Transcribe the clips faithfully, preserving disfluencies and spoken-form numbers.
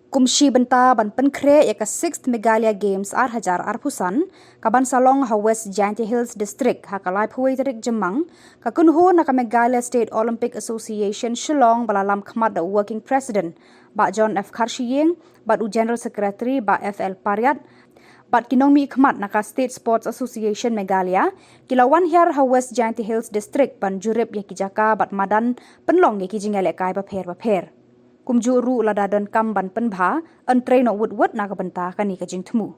Kum shi bynta ban pynkhreh ïa ka sixth Meghalaya Games ar hajar arphew san, kaban sa long ha West Jaintia Hills District ha ka laiphew wei tarik Jymmang, ka kynhun na ka Meghalaya State Olympic Association Shillong ba la lam khmat da u Working President Bah John F Kharshiing bad u General Secretary Bah F L Pariat bad ki nongmihkhmat na ka State Sports Association Meghalaya ki la wan hiar ha West Jaintia Hills District ban jurip ïa ki jaka bad madan pynlong ïa ki jingïalehkai bapher bapher. Kumjuh ruh lada donkam ban pynbha, yn trei noh wut wut na ka bynta kane ka jingthmu.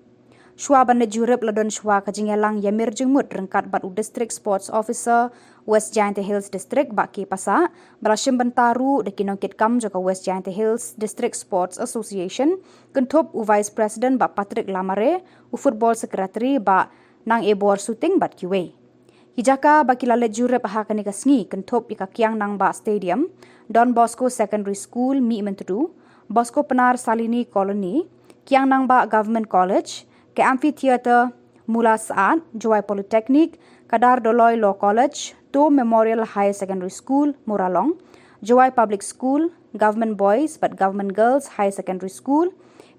Shuwa ban leit jurip la don shuwa ka jingïalang ïamir jingmut ryngkat bad u District Sports Officer West Jaintia Hills District Bah K Passah, ba la shim bynta ruh da ki nongkitkam jong ka West Jaintia Hills District Sports Association, kynthup u Vice President Bah Patrick Lamare, u Football Secretary Bah Nangebor Suting bad kiwei. Ki jaka ba ki la leit jurip ha kane ka sngi kynthup ïa ka Kiang Nangbah Stadium, Don Bosco Secondary School Mihmyntdu, Bosco Pnar Salini Colony, Kiang Nangbah Government College, ka Amphitheatre Mula Saat, Jowai Polytechnic, Kadar Doloi Law College, Tom Memorial Higher Secondary School, Muralong, Jowai Public School, Government Boys bad Government Girls Higher Secondary School,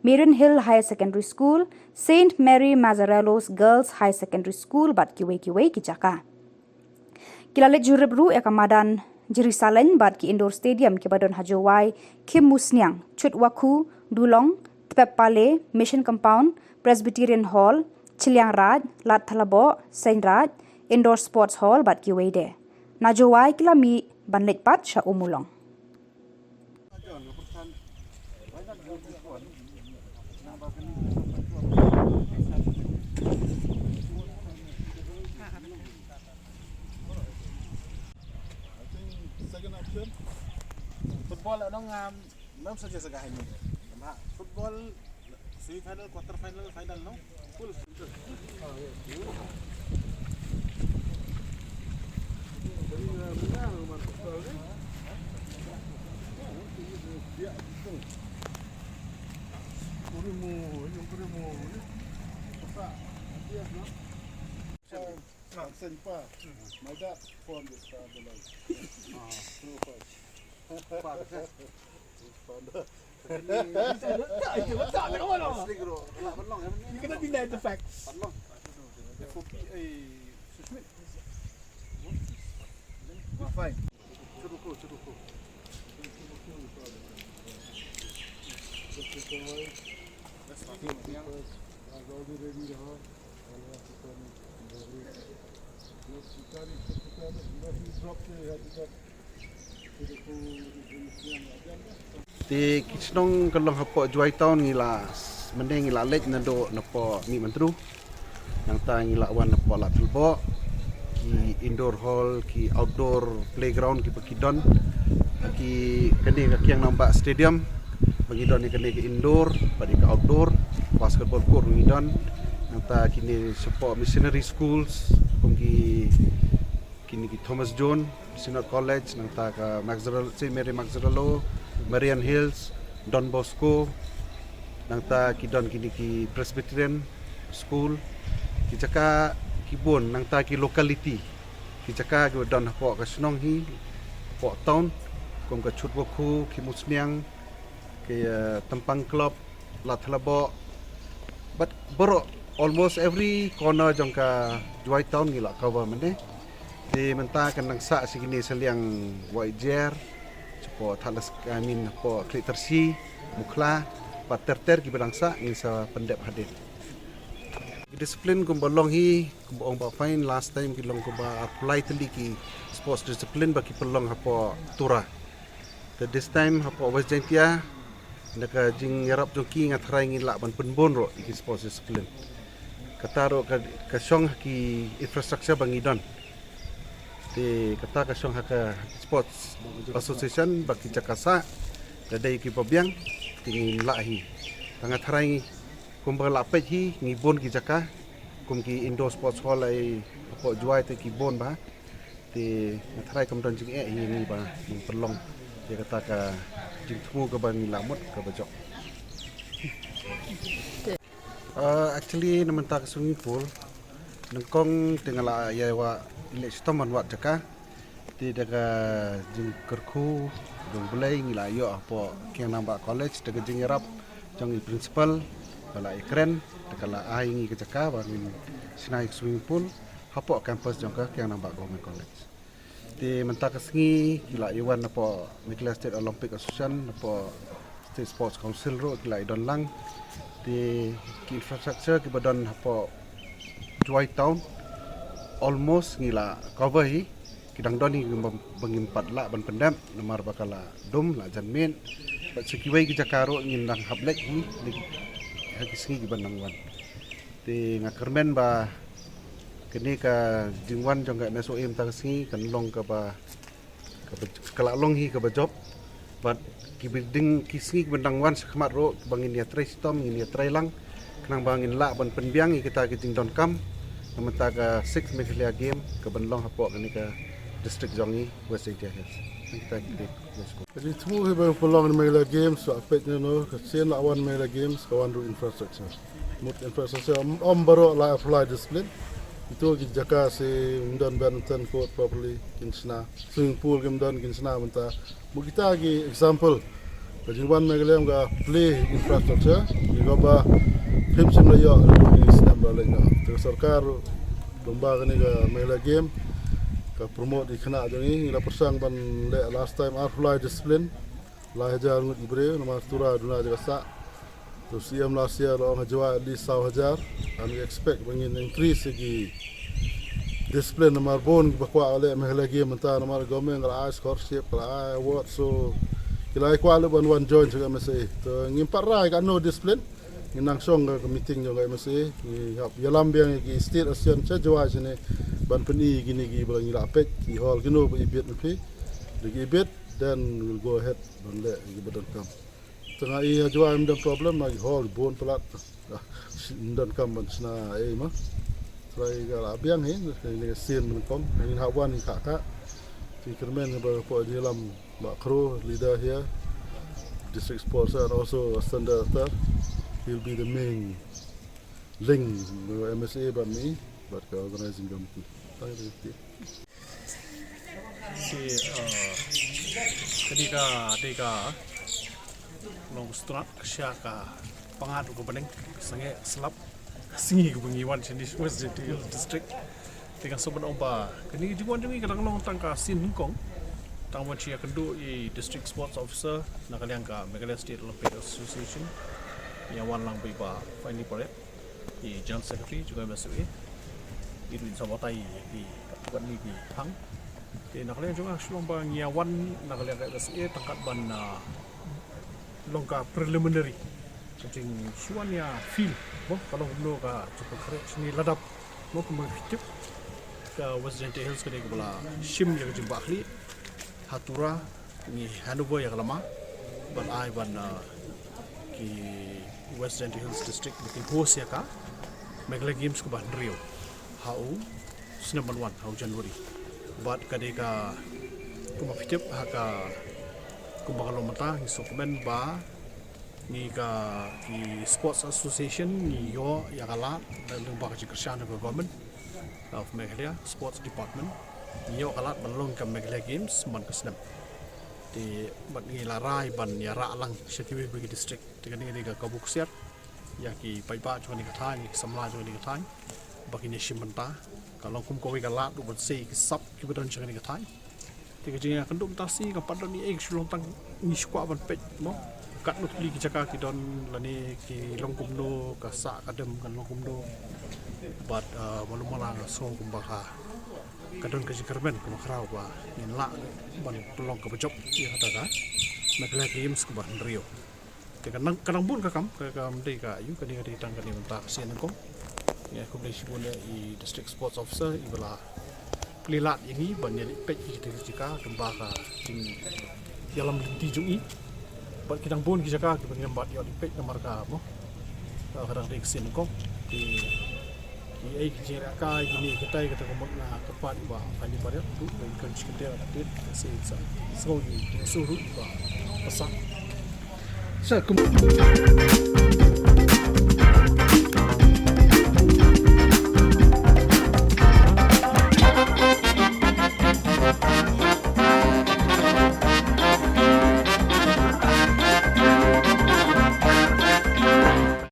Marian Hill Higher Secondary School, Saint Mary Mazzarello's Girls Higher Secondary School bad kiwei kiwei ki jaka. Ki la leit jurip ruh ïa ka madan Jrisaleng bad ki indoor stadium kiba don ha Jowai, Khimmusniang, Chutwakhu, Dulong, Tpep Pale, Mission Compound, Presbyterian Hall, Chilliangraj, Lad Thalabo, Seiñraij, Indoor Sports Hall bad kiwei de. Na Jowai ki la mih ban leit pat sha Ummulong. Football, anong, um, mem suggest ka hai ni. Football, semi final, quarter final, final, no? Full. Send pa. My dad phone this pa below. Through pa. Pa. Pa. You cannot deny the facts. Fine. Te ki shnong ka long hapoh Jowai Town ngi la, mynne ngi la leit naduh napoh Mihmyntdu. Nangta ngi la wan napoh Lad Thalabo, ki indoor hall, ki outdoor playground kiba ki don. Ki kane ka Kiang Nangbah Stadium, ba ngi don ïa kane ka indoor bad ïa ka outdoor, basketball court ngi don. Nangta kine shapoh missionary schools, kum ki, kine ki Thomas Jones Synod College, nangta ka Mazzarello, Saint Mary Mazzarello, Marian Hills, Don Bosco, nangta ki don kine ki Presbyterian School, ki jaka ki bun, nangta ki locality, ki jaka ki don hapoh ka shnong hi, hapoh town, kum ka Chutwakhu, Khimmusniang, ki, eh, Tympang Club, Lad Thalabo, but baroh, almost every corner jong ka Jowai Town ngi la cover mynne. Te mynta kan nang sah shi kine sha liang Wahiajer, shapoh Thadlaskam, I mean, hapoh Khliehtyrshi, Mukhla, bad ter ter kiba dang sah ngin sa pyndep hadien. Ki discipline kumba long hi, kumba ong Bah Fine, last time ki long kumba arphew lai tylli ki sports discipline ba ki pynlong hapoh Tura. Te this time hapoh West Jaintia, na ka jingïarap jong ki nga tharai ngi lah ban pynbun ruh ïa ki sports discipline. Kata ruh ka, ka shong ha ki infrastructure ba ngi don. Te kata ka shong ha ka sports association ba ki jaka sah, lada dei kiba biang, te ngin lah hi. Te nga tharai kumba lah peit hi, ngi bun ki jaka, kum ki indoor sports hall ai hapoh Jowai te ki bun bha. Te nga tharai kam don jingeh hi ngi ba ngin pynlong ïa kata ka jingthmu kaba ngi lah mut kaba jop. Uh, actually na mynta ka swimming pool nyngkong te nga la ïa wad, leh shitom ban wad jaka. Te da ka jingkyrkhu jong U Blei ngi la ïoh hapoh Kiang Nangbah College da ka jingïarap Jong i principal ba la ïakren, te ka la ai ngi ka jaka ba ngin shna ïa ka swimming pool hapoh campus jong ka Kiang Nangbah Government College. Te mynta ka sngi ki la ïa wan napoh Meghalaya State Olympic Association, napoh State Sports Council ruh ki la ïa don lang. Te ki infrastructure kiba don hapoh Jowai Town almost ngi la cover hi. Ki dang don hi ba, ba ngim pat lah ban pyndep namar ba ka la dum, la jan miet. Bad sa kiwei ki jaka ruh ngin dang hap leit hi ha ki sngi kiban dang wan. Te nga kyrmen ba kane ka jingwan jong ka M S O A mynta ka sngi kan long kaba, kaba, ka la long hi kaba jop. Bad ki building ki sngi kiban dang wan shakhmat ruh ba ngin ïa trei shitom, ngin ïa trei lang khnang ba ngin lah ban pynbiang ïa kita ki jingdonkam na mynta ka six Meghalaya Game kaban long hapoh kane ka district jong ngi West Jaintia Hills. Thank you, thank you. Ka jingthmu hi ba pynlong na Meghalaya Games, la peit ne no, ka sien la wan Meghalaya Games, ka wan ruh infrastructure. Mut infrastructure, ym, ym baroh la apply discipline. Itu ki jaka shi ym don badminton court properly, kin shna. Swimming pool kim don, kin shna mynta. Mut kita ki example. Ka jingwan Meghalaya ka plie infrastructure, ki kaba phim shym la ïoh, ki snem ba leh ka. Te ka sorkar, lem bad kane ka Meghalaya Game, ka promote ïa ki khynnah jong ngi, ngi la pyrshang ban leh last time arphew lai discipline, lai hajar ngut ki briew, namar Tura duna jaka sah. To C M last year la ong ha Jowai at least saw hajar, and we expect ba ngin increase ïa ki discipline namar bun kiba kwah leh Meghalaya Game mynta namar government ka la ai scholarship, ka la ai award, so ki la kwah leh ban wan join sha ka M S A. To ngim pat rai ka no discipline, ngin nang shong ka meeting jong ka M S A, ngi hap ïalam biang ïa ki state association sha Jowai shane ban pyni ïa kine kiba ngi la peit, ki hall kino ba i bit na phi, da ki i bit, then we'll go ahead ban leh ïa kiba donkam. Te nga i ha Jowai ym don problem, na i hall bun palat. Ah, ym donkam ban shna ei ma. Trai ka la biang hi, ni ka sien ban kong, ngin hap wan hi ka ka. Te kyrmen ba poi ïalam ba Kro, leader here, district sports and also Standard Actor. He'll be the main link with M S A bad me, bad ka organizing committee. Thank you. Shi, uh, kane ka dei ka long strat ka sha ka pangad ka bneng, sangeh slap, sngi ka ba ngi wan shane West Jaintia Hills District. Te ka sngewbha ban ong ba kane ka jingwan jong ngi ka dang long tang ka sien nyngkong. Tang ban shi ïakynduh i District Sports Officer na ka liang ka Meghalaya State Olympic Association. Ïa wan lang ba i Bah Finely Pariat, i General Secretary jong ka M S O A. I ruh in sa batai ïa ki katto katne ki thang. Te na ka liang jong nga shu long ba ngi ïa wan na ka liang ka M S O A tang kat ban, ah, long ka preliminary. Ka jingshu wan ïa feel mo ka long kumno ka jingpynkhreh shane lada mo kumba phi tip ka West Jaintia Hills ka dei kaba la shim ïa ka jingbahkhlieh ha Tura. Ngi hand over ïa ka lama ban ai ban, uh, ki West Jaintia Hills District ba kin host ïa ka Meghalaya Games kaba hynriew ha u snem ban wan ha u January. Bad ka dei ka kumba phi tip ha ka kumba ka long mynta ngi sngewkmen ba ngi ka ki Sports Association ngi ïoh ïa ka lad lyngba ka jingkyrshan ka government of Meghalaya Sports Department. Ngi ïoh ka lad ban long ka Meghalaya Games man ka snem. Te bad ngi la rai ban ïa rah lang sha kiwei kiwei ki district. Te kane ka dei ka kabu ksiar ïa ki paidbah jong kane ka thaiñ, ïa ki samla jong kane ka thaiñ ba kin ïa shim bynta. Ka long kum kawei ka lad ruh ban sei ki sap kiba don jong kane ka thaiñ. Te ka jingïakynduh mynta shi kam pat don ei ei, ka shu long tang ngi shu kwah ban peit mo katno tylli ki jaka ki don lane ki long kumno, ka sah ka dem kan long kumno. Bad, uh, malu mala nga sngew kumba ka ka don ka jingkyrmen kaba khraw ba ngin lah ban pynlong kaba jop ïa kata ka Meghalaya Games kaba hynriew. Te ka nang, ka nang bun ka kam, ka kam dei ka aïu, kane ka dei tang kane mynta ka sien nyngkong. Ïa, khublei shibun ïa i District Sports Officer iba la plie lad ïa ngi ban ïa leit peit ïa kita ki jaka, kumba ka jingïalam lynti jong i. Bad ki dang bun ki jaka kiba ngim pat ïoh leit peit namar ka mo, ka dang dei ka sien nyngkong. Te ki ei ki jingïalehkai kine kitai kata ka mut nga kyrpad ïa i Bah Finely Pariat ruh ba in kren shikynter update ka sien sa. Sngew ïa i Bah Pasang. Sa kum